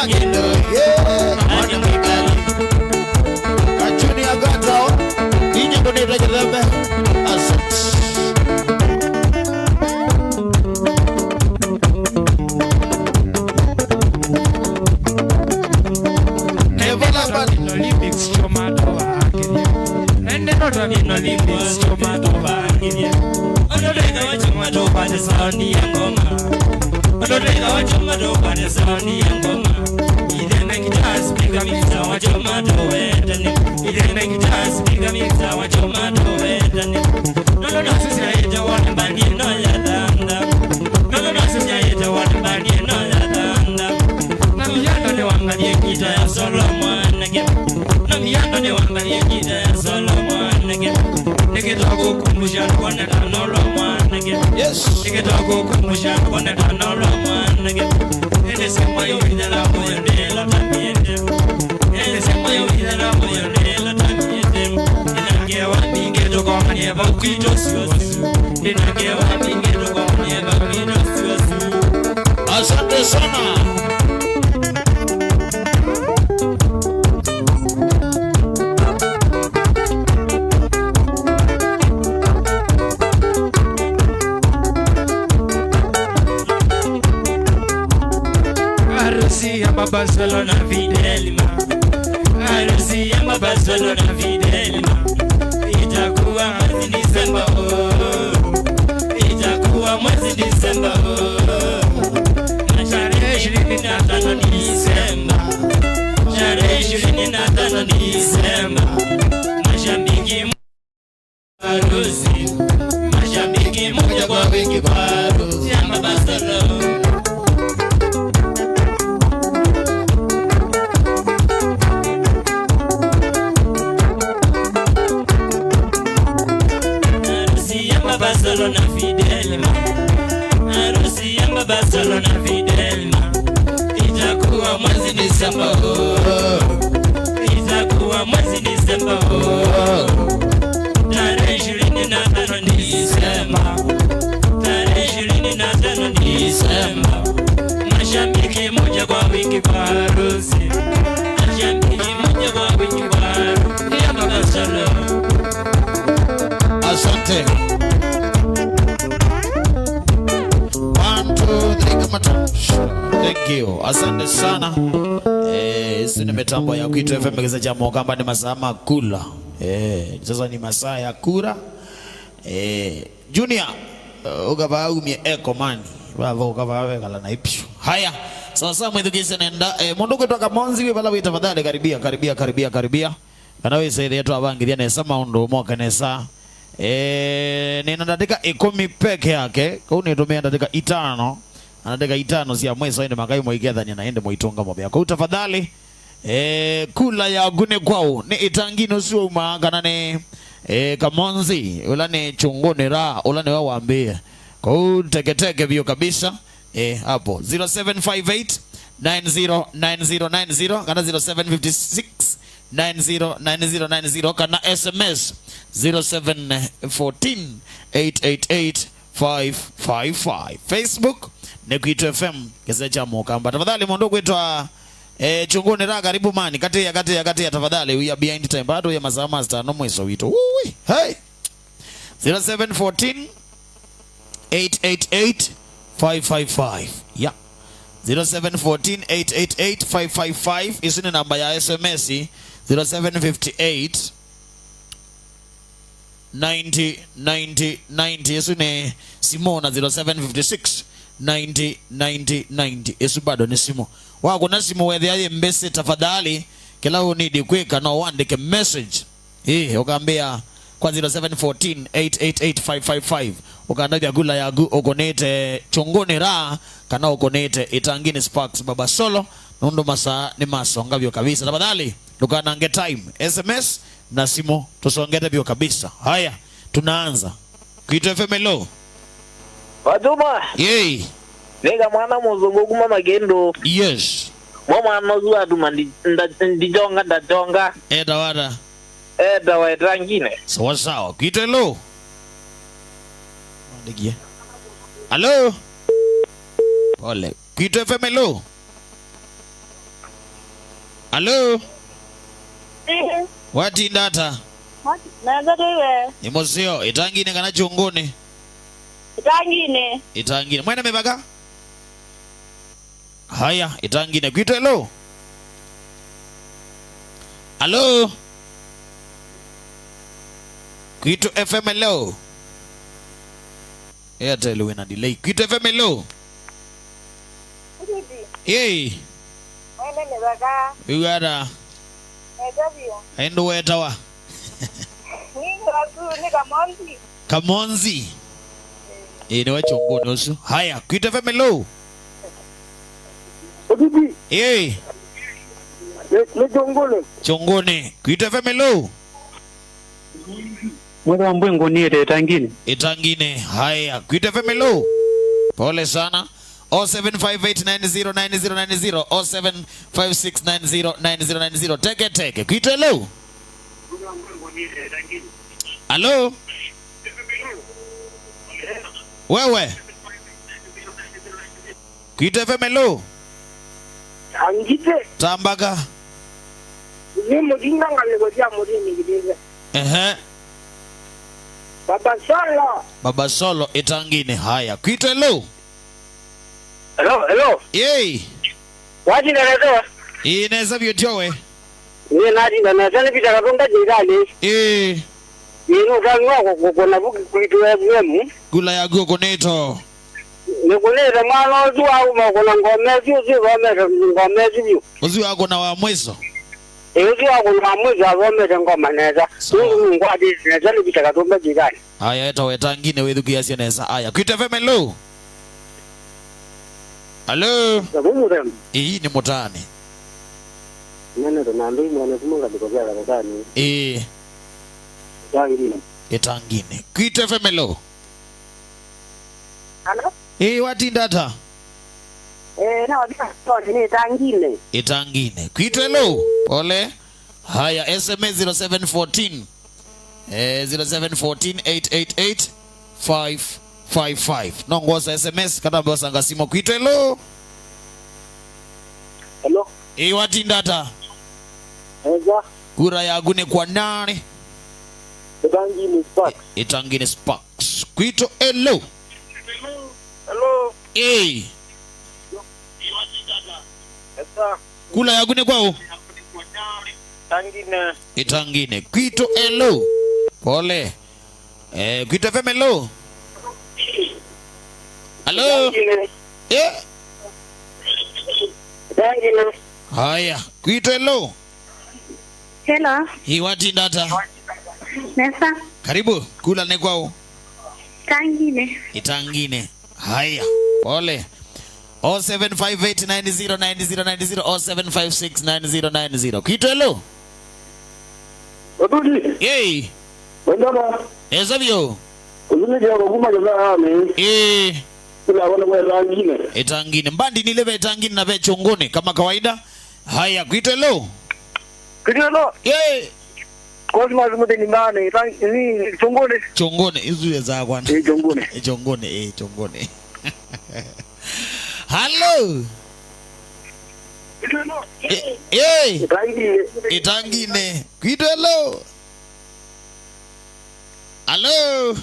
Yeah. Kachuni ya gata, inye kunita kithembe. Asante. Evala bani. Olympics, choma doa. Ende no twambie no limbo, choma tũvangithye. Ũndũ twĩka wa choma tũkwate sound ya ngoma. Ũndũ twĩka wa choma tũkwate sound ya ngoma. Ithembe guitar, speaker, mixer wa choma tũwetane. Ithembe guitar, speaker, mixer wa choma tũwetane. Nũndũ no sisya ĩte wone mbandi ĩno ya thantha. Nũndũ no sisya ĩte wone mbandi ĩno ya thantha. Na miando nĩ wangalie ngita ya solo mwanake. Na miando nĩ wangalie ngita ya solo mwanake. Nĩkĩtwa kũkumbusha kuonekana ũlo mwanake. Yes. Nĩkĩtwa kũkumbusha kuonekana ũlo mwanake. Ĩndĩ sema yo ithela moyo ndela tamĩte. Ĩndĩ sema yo ithela moyo ndela tamĩte. Ĩnangewa mbingĩ tũkomanie vau kwitũ syũsũ. Ĩnangewa mbingĩ tũkomanie vau kwitũ syũsũ. Asante sana. Harusi ya Baba Solo na Fidelma. Harusi ya Baba Solo na Fidelma. Itakuwa mwezi Disemba, oh. Itakuwa mwezi Disemba, oh. Na tarehe ishirini na tano Disemba. Tarehe ishirini na tano Disemba. Mashabiki harusi. Mashabiki muje kwa wingi kwa harusi ya Baba Solo. Harusi ya Baba Solo na Fidelma. Harusi ya Baba Solo na Fidelma. Itakuwa mwezi Disemba, oh. Itakuwa mwezi Disemba, oh. Tarehe ishirini na tano Disemba. Tarehe ishirini na tano Disemba. Mashabiki muje kwa wingi kwa harusi. Mashabiki muje kwa wingi kwa harusi ya Baba Solo. Asante. One, two, three, kamata. Thank you. Asante sana. Eh, isu nĩ mĩtambo ya Kwitũ F M kĩsese kya Mũkamba, nĩ masaa ma kula. Eh, sasa ni masaa ya kura. Eh, Junior, eh, ũkavaa umie ekomani. Vava ũkavaa wekala na ipyu. Haya, sawa sawa, mwĩthukĩĩsye nenda. Eh, mũndũ ũkwĩtwa Kamonzi, wĩ vala wĩ, tafadhali karibia, karibia, karibia, karibia. Kana wĩsethĩe twavangĩthya nesa maũndũ moke nesa. Eh, nĩna ndatĩka ĩkũmi peke yake. Kau nĩtũmĩa ndatĩka itano. Na ndatĩka itano sya mwiso ĩndĩ makai mũikethany'a na ĩndĩ mũitũnga mũvea. Kau tafadhali, eh, kula yaku nĩ kwaũ? Nĩ ĩtanginĩ ũsu waumaa kana nĩ, eh, Kamonzi, ũla nĩ Chunguni Raha, ũla nĩwe wambĩĩe? Kau teketeke vyũ kabisa. Eh, hapo zero seven five eight nine zero nine zero nine zero kana zero seven five six nine zero nine zero nine zero kana S M S zero seven fourteen eight eight eight five five five. Facebook nĩ Kwitũ F M, kĩsese kya Mũkamba. Tafadhali mũndũ ũkwĩtwa, eh, Chunguni Raha, karibu mani. Katĩa, katĩa, katĩa, tafadhali. We are behind time. Bado ya masaa masitano mwiso witũ. Ui, hey! Zero seven fourteen eight eight eight five five five. Yeah. Zero seven fourteen eight eight eight five five five. Isu nĩ namba ya S M S. Zero seven fifty eight ninety ninety ninety. Isu nĩ simu, na zero seven fifty six ninety ninety ninety. Isu bado nĩ simu. Wakũna simu wethĩa yĩ mbĩsĩ, tafadhali, kĩla ũnidi kwĩka no wandĩke message. Ĩĩ, ũkambĩa kwa zero seven fourteen eight eight eight five five five. Ũkandavya kula yaku ũkũnĩte Chunguni Raha kana ũkũnĩte ĩtanginĩ Sparks Baba Solo, nũndũ masaa nĩmasonga vyũ kabisa. Tafadhali, ndũkanange time. S M S na simu, tũsongete vyũ kabisa. Haya, tunaanza. Kwitũ F M, hello. Watuma. Yei. Nĩ kamwana mũzungu kuma Makĩndũ. Yes. Mo mwana ũsu atuma ndi-, nda-, ndijonga, ndajonga. Etawa ata? Etawa ĩtangine. Sawa sawa. Kwitũ, hello. Mwandikie. Hello. Pole. Kwitũ F M, hello. Alo? Ĩĩ. Watinda ata? Nesa tũiwe. Nĩ mũseo, ĩtanginĩ kana kyũngũnĩ? Ĩtanginĩ. Ĩtanginĩ. Mwene mĩvaka? Haya, ĩtanginĩ. Kwitũ, hello? Alo? Kwitũ F M, hello? Airtel wĩna delay. Kwitũ F M, hello? Hey. Mwene mĩvaka. Wĩw'ata? Nesa vyũ. Aĩ ndũwetawa? Nĩ Kamonzi. Kamonzi? Ĩĩ, nĩwe kyũngũnĩ ũsu. Haya, Kwitũ F M, hello? Ũtiti. Ĩĩ. Nĩ, nĩ kyũngũnĩ. Kyũngũnĩ. Kwitũ F M, hello? Mwĩthwa mbwĩ ngũnĩte ĩtanginĩ. Ĩtanginĩ. Haya. Kwitũ F M, hello? Pole sana. Oh seven five eight nine zero nine zero nine zero, oh seven five six nine zero nine zero nine zero. Teke, teke. Kwitũ, hello? Alo? Wewe? Kwitũ F M, hello? Angite. Tambaka. Nĩ mũtinda ngalĩko sya mũthĩnĩ kĩtĩte. Ehe. Baba Solo. Baba Solo, ĩtanginĩ. Haya. Kwitũ, hello? Hello, hello. Yei. Watinda nesa? Ĩĩ, nesa vyũ tyo we. Nĩ natinda nesa, nĩ Peter Katunga Jeidani. Ĩĩ. Ĩĩ, nũtanĩwa kũkũna vuki kwitũ F M. Kula yaku ũkũnĩto. Nĩkũnĩte mwana ũsu wa uma kũna ngoma ĩsu, ũsu ĩthomete ngoma ĩsu vyũ. Ũsu wakũna wa mwiso? Ĩĩ, ũsu wakũna wa mwiso athomete ngoma nesa. Sawa. Nũndũ nũngwatĩte nesa nĩ Peter Katunga Jeidani. Aya, etawa ĩtanginĩ wĩthukĩĩasye nesa. Aya, Kwitũ F M, hello? Alo? Sabu mũthemba. Ĩĩ, nĩ mũtaanĩ. Nene tũnandũ imwana kuma ngalĩko sya Kathekani. Ĩĩ. Ĩtanginĩ. Ĩtanginĩ. Kwitũ F M, hello? Alo? Ĩĩ, watinda ata? Eh, no, nĩ ĩtanginĩ. Ĩtanginĩ. Kwitũ, hello? Pole. Haya, S M S zero seven fourteen. Eh, zero seven fourteen eight eight eight five five five. No ngwosa S M S, kana mbosa ngasimo. Kwitũ, hello? Hello. Ĩĩ, watinda ata? Eza. Kura yaku nĩ kwa nani? Ĩtanginĩ Sparks. Ĩtanginĩ Sparks. Kwitũ, hello? Hello. Ĩĩ. Eza. Kula yaku nĩ kwaũ? Ĩtanginĩ. Ĩtanginĩ. Kwitũ, hello. Pole. Eh, Kwitũ F M, hello. Hello. Ĩtanginĩ. Eh. Ĩtanginĩ. Haya, Kwitũ, hello. Hello. Ĩĩ, watinda ata? Nesa. Karibu. Kula nĩ kwaũ? Ĩtanginĩ. Ĩtanginĩ. Haya, pole. Oh seven five eight nine zero nine zero nine zero, oh seven five six nine zero nine zero. Kwitũ, hello? Otuti. Yei. Wendona. Esa vyũ. Ũzunĩkĩa kuma kĩthaanĩ. Ĩĩ. Kĩla wona kwa ĩtanginĩ. Ĩtanginĩ. Mbandi nile ve ĩtanginĩ na ve kyũngũnĩ, kama kawaida. Haya, Kwitũ, hello? Kwitũ, hello? Yei. Cosmas Mũthĩni Mbaanĩ, ĩtang-, nĩ Kyũngũnĩ. Kyũngũnĩ, isu ĩsaa kwana. Ĩ Kyũngũnĩ. Ĩ Kyũngũnĩ, ĩ Kyũngũnĩ. Hello. Ĩ, ĩ. Ĩtanginĩ. Ĩtanginĩ. Kwitũ, hello. Hello.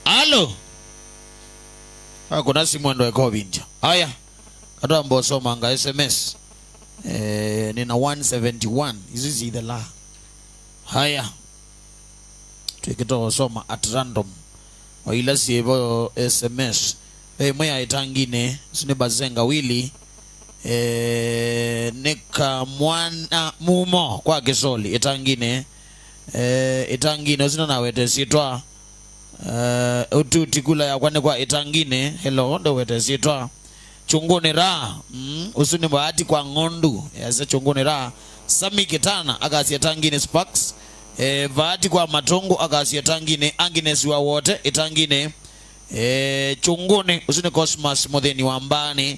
Hello. Ah, kuna simu ndo ĩkovindya. Haya. Katwamba ũsomanga S M S. Eh, nĩna one seventy-one. Isu syĩ the la. Haya. Twĩkĩta ũsoma at random. O ila syĩvo S M S. Ve ĩmwe ya ĩtanginĩ. Isu nĩ Bazenga Willy. Eh, nĩ Kamwana Mumo kwa Kĩsoli. Ĩtanginĩ. Eh, ĩtanginĩ. Ũsu nĩnawete syĩtwa. Eh, ũtuti kula yakwa nĩ kwa ĩtanginĩ. Hello, ndewete syĩtwa. Kyũngũnĩ ra. Mm, ũsu nĩ Vaati kwa Ng'ondu. Yasya Kyũngũnĩ ra. Sami Kitana, akasya ĩtanginĩ Sparks. Eh, Vaati kwa Matũngũ, akasya ĩtanginĩ. Agnes wa Wote, ĩtanginĩ. Eh, Kyũngũnĩ, ũsu nĩ Cosmas Mũthĩni wa Mbaanĩ.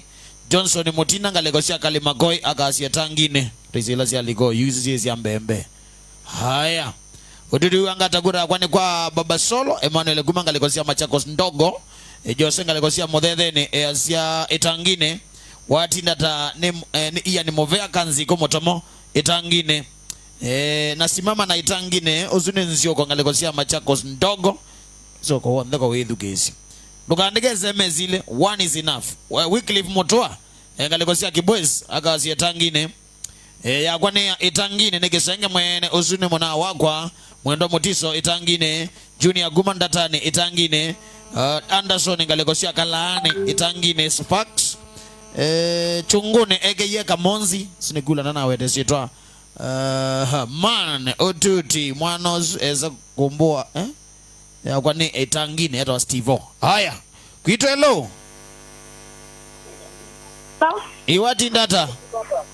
Johnson Mũtina, ngalĩko sya Kalimakoi, akasya ĩtanginĩ. Tũisĩ ila sya Likoi, yu isu syĩ sya mbembe. Haya. Ũtuti wa ngata kura yakwa nĩ kwa Baba Solo, Emmanuel kuma ngalĩko sya Machakos Ndogo, e, Jose ngalĩko sya Mũthethenĩ, easya ĩtanginĩ, Watinda ta nĩ, eh, nĩ Ian Mũvea Kanzi kũmũtomo Ĩtanginĩ. Eh, na simama na Ĩtanginĩ, ũsu nĩ nzyũko ngalĩko sya Machakos ndogo. Nzyũko w'onthe kwa wĩthukĩĩsya. Ndũkaandĩke S M S ilĩ, one is enough. Wa-, Wycliffe Mũtũa, eh, ngalĩko sya Kibwezi, akasya Ĩtanginĩ. E, yakwa nĩ ya Ĩtanginĩ nĩ Kĩsenge mwene, ũsu nĩ mũna wakwa, Mwendwa Mũtiso Ĩtanginĩ, Junior Guma Ndatani Ĩtanginĩ, uh, Anderson ngalĩko sya Kalaani Ĩtanginĩ, Sparks, e, Chunguni ekeiye Kamonzi, sinikula na nawete syĩtwa, uh, man, Ũtuti, mwana ũsu esa kũmbũa, eh? Yakwa nĩ Ĩtanginĩ, etawa Stevo. Haya. Kwitũ, hello. Hello. Iwatinda ata?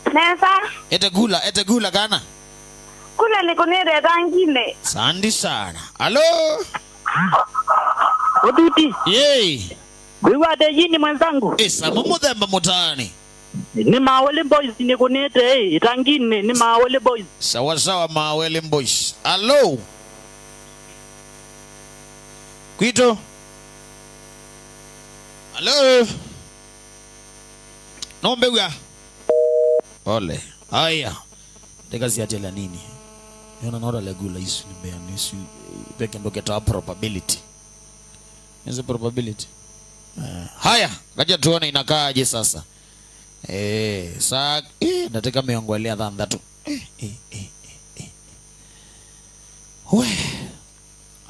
Nesa. Ete kula, ete kula kana? Kula nĩ kũnĩte Ĩtanginĩ. Sandi sana. Alo? Ũtuti. Yei. Ngwĩw'a ate Yini mwenzangu. Ĩsa, mũmũthemba mũtaani. Nĩ Mawele Boys nĩkũnĩte, ĩ, Ĩtanginĩ, nĩ Mawele Boys. Sawa sawa, Mawele Boys. Alo? Kwitũ? Alo? Nombew'a? Pole. Aya. Ndikasiatela nini? Yona nora legula isu ni mbea nisu, eh, peke ndo keta probability. Is a probability. Eh, haya, kaja tuone inakaaje sasa. Eh, saa, eh, ndatĩka mĩongo ĩlĩ na thanthatũ. Eh, eh, eh, eh, eh. We.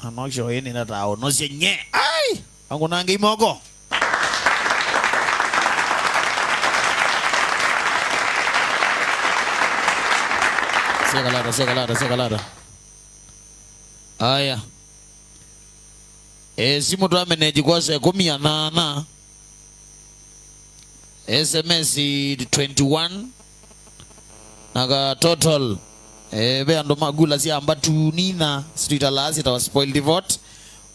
Anocio ĩnĩ nataonosie nye. Ai! Angu nange imoko. Sekalata, sekalata, sekalata. Aya. E, simu twameneji kwa saa ĩkũmi na nyanya. S M S twenty-one. Na ka total, eh, ve andũ magula syamba tunina, situitalaa syĩtawa spoiled vote.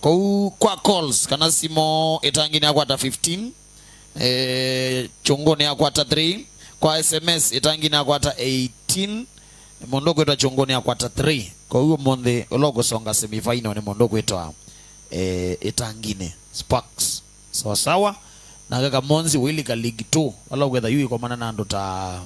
Kũu kwa calls, kana simo Ĩtanginĩ akwata fifteen, eh, Chunguni akwata three, kwa S M S Ĩtanginĩ akwata eighteen, mũndũ kwĩtwa Chunguni akwata three. Kũu ũmũnthĩ ũla ũkũsonga semifinal nĩ mũndũ kwĩtwa, eh, Ĩtanginĩ Sparks. Sawa sawa. Nake Kamonzi ũilika League two, vala ũkwetha yu ikomana na andũ ta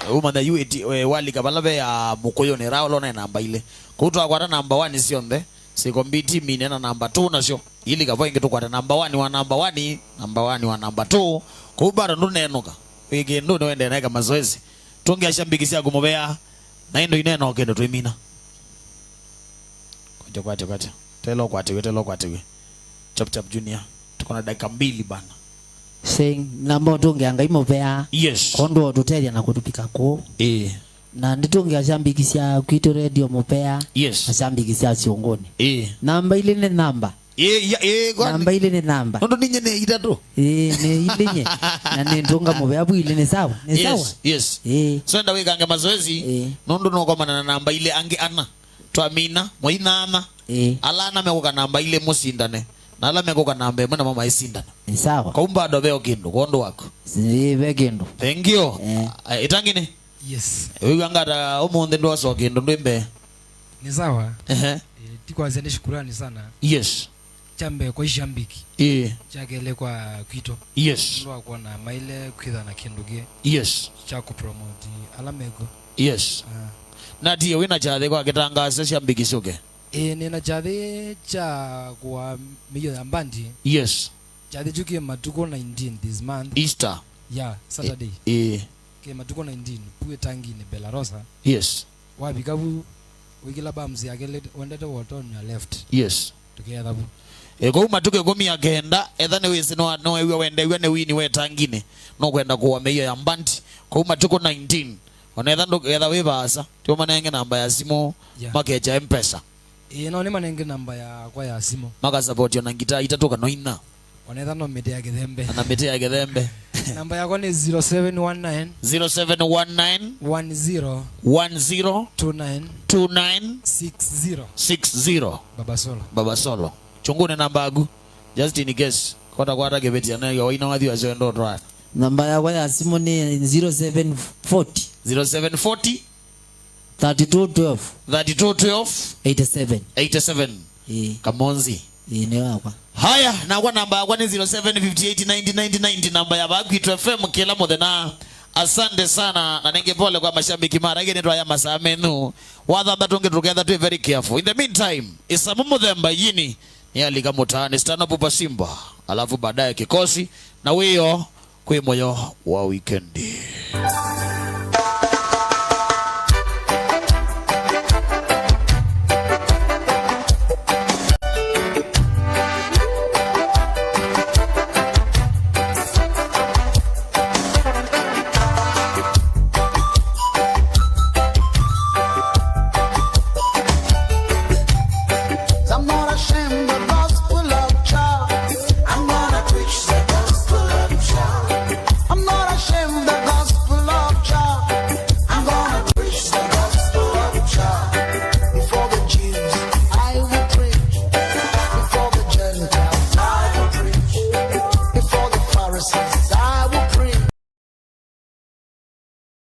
umanya yu ĩti, we, walika vala ve ya Mũkũyũ nĩ Raũlo na namba ilĩ. Kũu twakwata namba one syonthe, sikombiti mine na namba two nasyo. Ilika vo ĩngĩ tũkwate namba one wa namba one, namba one wa namba two. Kũu bado ndũnenũka. Wĩ kĩndũ nĩwendee naĩka mazoezi. Tũngĩa syambiki syaku Mũvea, na ĩndũ inena o kĩndũ twĩmina. Kwatya, kwatya, kwatya. Telo kwatiwe, telo kwatiwe. Chap chap Junior. Tuko na dakika mbili bana. Saying, namba ũtũngĩa Ngai Mũvea. Yes. Kwondũ wa ũtũtethya na kũtũvika kũũ. Ĩĩ. Na ndĩtũngĩa syambiki sya kwitũ Radio Mũvea. Yes. Na syambiki sya Siongoni. Ĩĩ. Namba ilĩ nĩ namba. Ĩĩ, ya, ĩĩ, kwani? Namba ilĩ nĩ namba. Nũndũ ninye nĩ itatũ. Ĩĩ, nĩ ilĩ nye. Na nĩ ndũnga Mũvea vu ilĩ nĩ sawa. Nĩ sawa? Yes, yes. Ĩĩ. So enda wĩkange mazoezi, ĩĩ, nũndũ nũkomana na namba ilĩ angĩ ana. Twamina, mwainana. Ĩĩ. Ala ana mekũka namba ilĩ mũsindane. Na ala mekũka namba ĩmwe namo maisindana. Nĩ sawa. Kau bado veo kĩndũ, kwondũ waku. Ĩĩ, ve kĩndũ. Thank you. Ĩĩ. Ah, Ĩtanginĩ? Yes. Wĩw'a ngata ũmũnthĩ ndwasokĩe ndũ ndwĩ mbee? Ni sawa. Ehe. Eh, ti kwasya ni shukurani sana. Yes. Kya mbee kwa ishambiki. Ĩĩ. Kya kelĩ kwa kwitũ. Yes. Nũndũ wa kwona maile kwitha na kĩndũ kĩ. Yes. Kya kũpromote ala meko. Yes. Ah. Na tie wĩna kyathĩ kwa kĩtangaasya syambiki syũke? Ĩĩ, nĩna kyathĩ kya kũa mĩio ya mbandi. Yes. Kyathĩ kyu kĩ matukũ nineteen this month. Easter. Yeah, Saturday. Ĩĩ. Kĩ matukũ nineteen, pu Ĩtanginĩ Bella Rosa. Yes. Wavika vu, wĩkĩla bams ya kelĩ, wendete wotoni ya left. Yes. Tũkeetha vu. E, kũu matukũ ĩkũmi na kenda, etha nĩwĩsĩ nĩwa-, nĩweew'a wendeew'a nĩ wini wa Ĩtanginĩ, nũkwenda kũa mĩio ya mbandi. Kũu matukũ nineteen, ona etha ndũketha wĩ vaasa, tiũmanenge namba ya simũ, yeah, makecha M-Pesa. Ĩĩ, no nĩmanenge namba yakwa ya simũ. Makasapotio na ngitaa itatũ kana inya. Onetha no mĩtĩ ya kĩthembe. Na mĩtĩ ya kĩthembe. Namba yakwa nĩ zero seven one nine. Zero seven one nine. One zero. One zero. Two nine. Two nine. Six zero. Six zero. Baba Solo. Baba Solo. Chunguni namba yaku. Just in case. Kota kwata kĩvĩtia na yo waina wathi wasyo ndo twa. Namba yakwa ya simũ nĩ zero seven forty. Zero seven forty. Thirty-two twelve. Thirty-two twelve. Eighty-seven. Eighty-seven. Ĩĩ. Kamonzi. Ĩĩ, nĩ wakwa. Haya, nakwa namba yakwa nĩ zero seven fifty-eight ninety ninety ninety, namba ya Vakwitũ F M kĩla mũthenya. Asante sana, na nĩngĩ pole kwa mashabiki mara ĩngĩ nĩtwaya masaa menyu. Wa thanthatũ ũngĩ tũketha twĩ very careful. In the meantime, ĩsamũ mũthemba yini nĩ alika mũtaani, Stano Pupa Simba, alafu baadaye Kikosi, na wĩoo kwĩ mũyo wa wikendi.